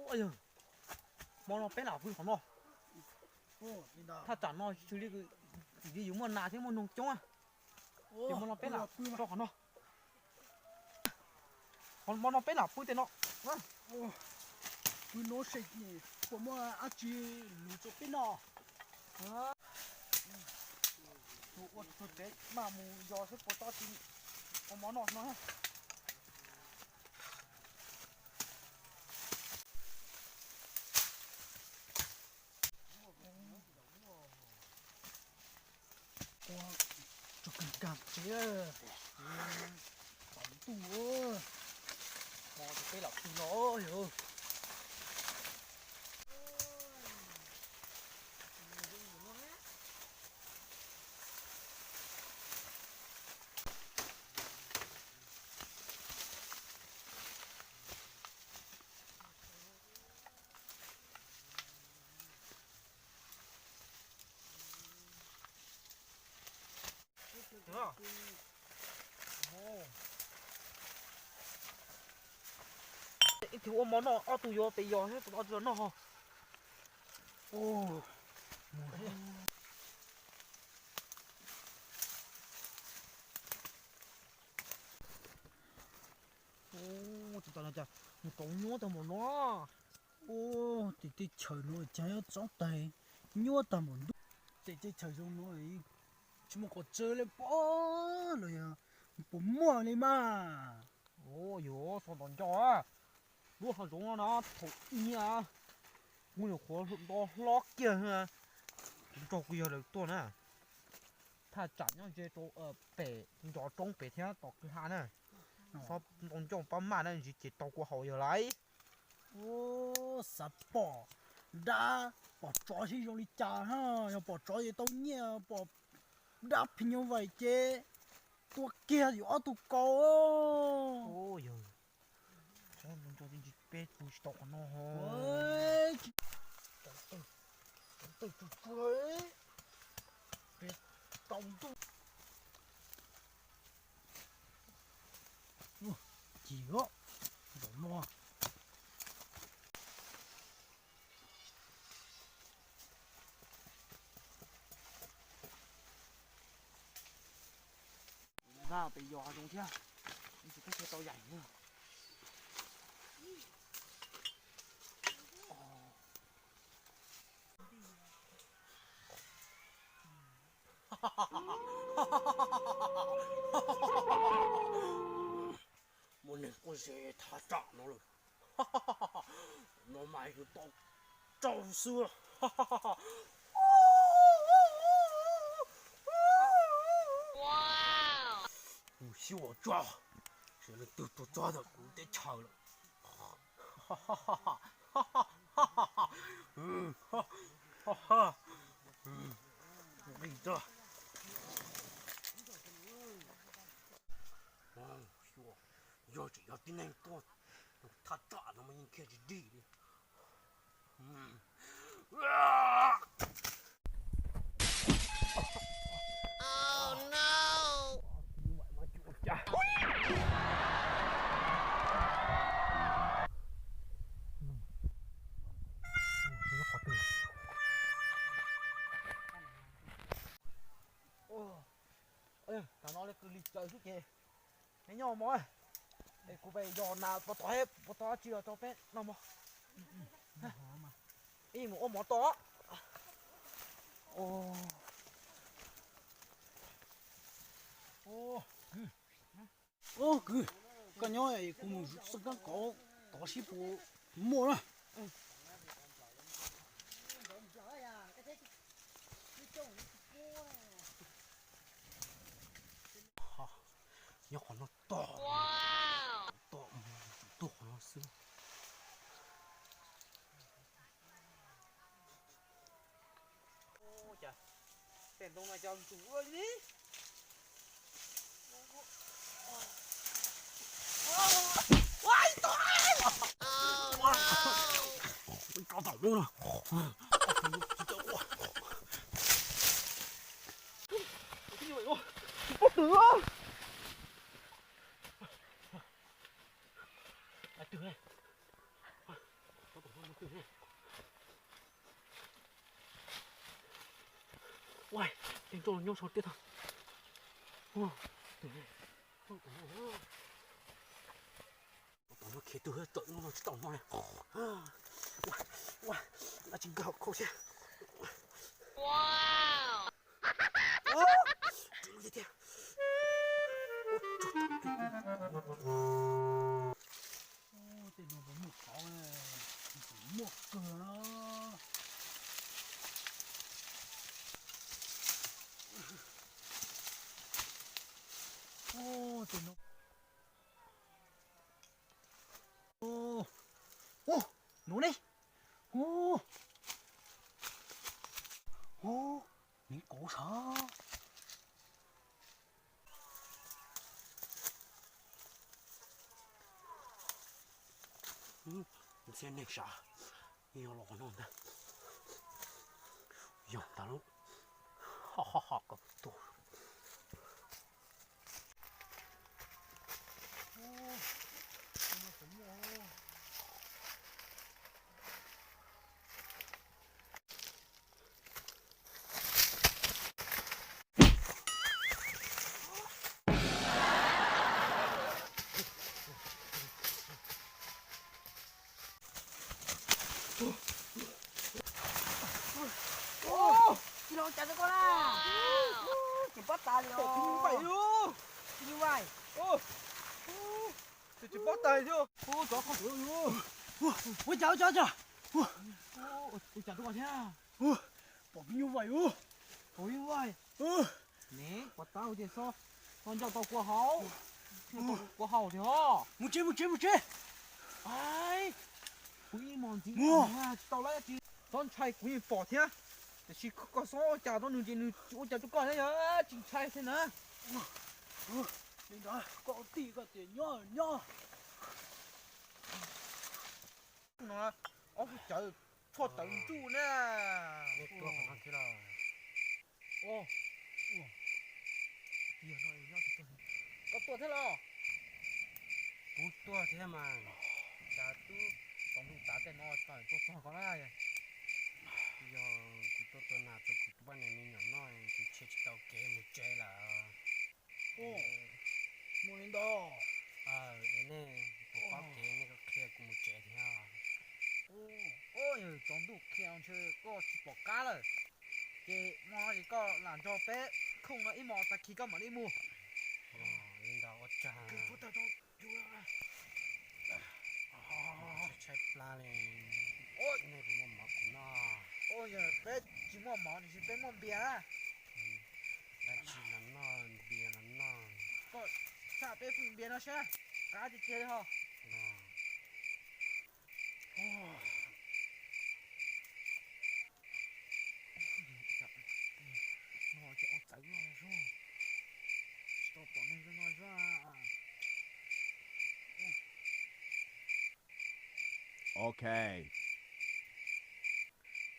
Yog, hmo no peb lam pw qhov no. Thaj tsam no xws li, xws li yus muaj nas thiab muaj noog coob. Ces hmo no peb lam pw qhov no. Hmo no peb lam pw tej no. Pw no seb puas muaj dab tsi lus rau peb noj. Mus ua tug tsev maj mus yos seb puas tau dab tsi ua mov noj no. Ua tsuag kag kag tsev, tsaus ntuj, hmo ces peb lam pw no yog. Ib tug ua mov noj, ob tug yuav pem yos thiab, tus no tsis los noj ho. Tus no cas mus rau nyuaj tag npaum no. Ua, ces teb chaws no cas yuav txob tais nyuaj tag npaum ntuj. Ces teb chaws zoo no tsis muaj qhov tsev li pob los yog puas muaj li mas. Yuav so nto nco, lub hav zoov no na thaum ub kuv nyuam qhuav nto hlob kiag, kuv nrog kuv yawg lawv tuaj na. Thaj tsam nyob ze rau pem ncov roob pem thiab tom kwj ha na. Xob ntoo ncauj pab maj na, ntsis ces tau kua haus yawg lawm. Xav pom dab pom tsov seb zoo li cas na, yog pom tsov ces tau nyiaj, pom dab phim nyuj vais ces tua kiag yus ob tug kaus. Yog, tsis peb pw tsis tau qhov no. Tawg tsuag tsuag, peb tau ntuj. Cig zaum no. Npaj pem yos hav zoov thiab, ib ntsis peb thiaj tau yaim na. Muaj neeg quaj ze thaj tsam no lawm. No mas yus tau rau xwb. Kuv xyuas tso, seb leej twg tuaj txog ntawm kuv teb chaws lawm. Nqis tso. Yog tseem yog tib neeg tuaj, thaj tsam no mas yeej khiav tsis dim li. Tam no li kws li caws xwb ces neb nyob mog, es kuv pem yos nas puas tau, puas tau dab tsi los rau peb noj mog. Ib mus ua mov tod. Ub kwv, koj nyob kuv mus xoj kab kauv tod seb puas muaj na. Nyob qhov no tog, tog, tuaj qhov no xwb. Tej ntoo no cov ntxuav li. Ua, tej nroj nyob sau tiab tag. Tom no khiav twg tawm no tsis tau hmo li. Ua, ua, dab tsi nkag hauv khau thiab. Ua, rwg lub tiag tiag. Tej no puas muaj tauv, muaj kawg na. Tej no. Ua, nuav ne. Ua, ua, neev kauv sav. Ntxhiab neeg sav, yog los no ntag. Yog tas lub ho ho ho kom tuag. Tsis los cas rau koj na. Tsis pob tas li os. Tsis nyuj vais. Tsis pob tas thiab. Ua cas ua cas ua cas. Ua cas rau koj thiab. Pom pib nyuj vais ua. Pom nyuj vais. Ne, pom tab ua tias xob, xob ncauj tau kua hauv, tau kua hauv thiab os. Mus tsev, mus tsev, mus tsev. Ai, kuv ib hmos ntxiv tsis tau lawm tsis txhob ntshai kuv yeej pom thiab. Tiam sis koj xob ua cas rau nws ces nws ua cas rau koj thiab yog tsis ntshai thiab na. Li ntawd koj ua tij koj tias nyob nyob. No ob tug cawv tshuaj tawv ntsuj na. Koj tuaj thiab los? Kuv tuaj thiab mas. Cas twb tsaus ntuj tas tej no koj tuaj txog koj na. Yog kuv tuaj tua nas rau kuv tus poj niam me nyuam noj, kuv cheb tsis tau kev mus tsev lawm. Mus li ntawd. Nej puas paub kev nej kuj qhia kuv mus tsev thiab. Yog tsaus ntuj qhia ntshe koj tsis pom qab lawm. Ces hmo no ces koj lam nrog peb khooj no ib hmos tag kis koj mam li mus. Li ntawd ua tsaug. Tshaib plab li. Nej puas muaj mov kuv noj? Yog peb tsis muaj mov tiam sis peb muaj npias. Dab tsi los noj, npias los noj. Koj tshaj peb pheej npias no saib, qab tiag tiag li ho. No ces ua txawv no zog, tsis tau pom neeg zoo no zog. Ok.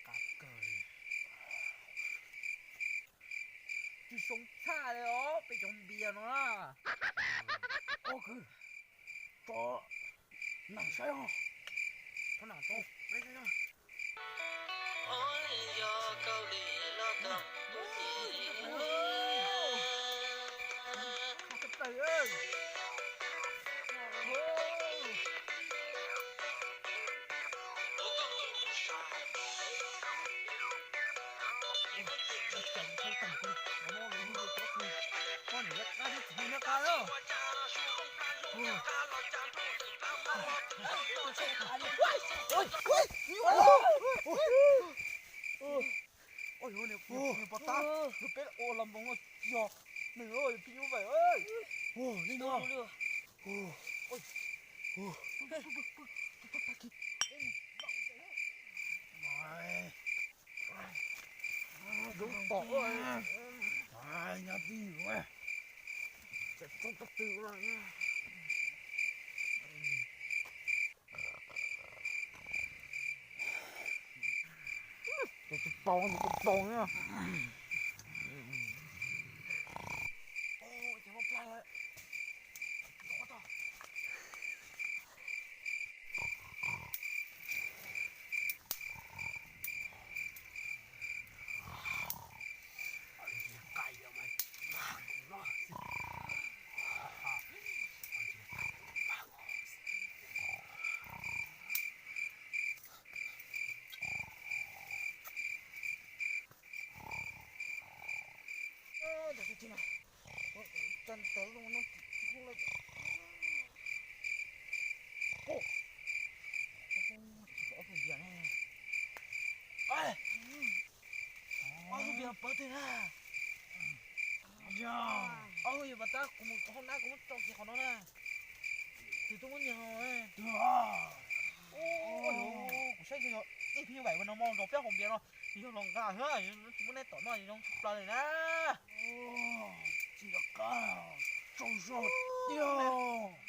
Qab kawg li. Tsis zoo tshaj li os peb cov npias no na. Ua kawg, tso nam saib os. Tso nam tso. Oj, yog niag pog tab, peb ua los npoo no yog nws phi nyuj vais. Li no. Lub tom nyob twj ywm, tseem txog tog twg. Tus paus, tus paus na. Tsa ntawd no tsis hu la. Ob tug npias ne. Ob tug npias pawv twg na? Ob tug yog pas tab kuv mus hauv nab kuv muab tso kiag qhov no na. Tus twg muab nyiag? Kuv saib yog ib phi vaim no mo nrog peb hauv npias no, yog los nqa xwb, tsis muab neb tom noj zoo tshaj plaws li na. Tsis nco qab, tsaug zog tiag.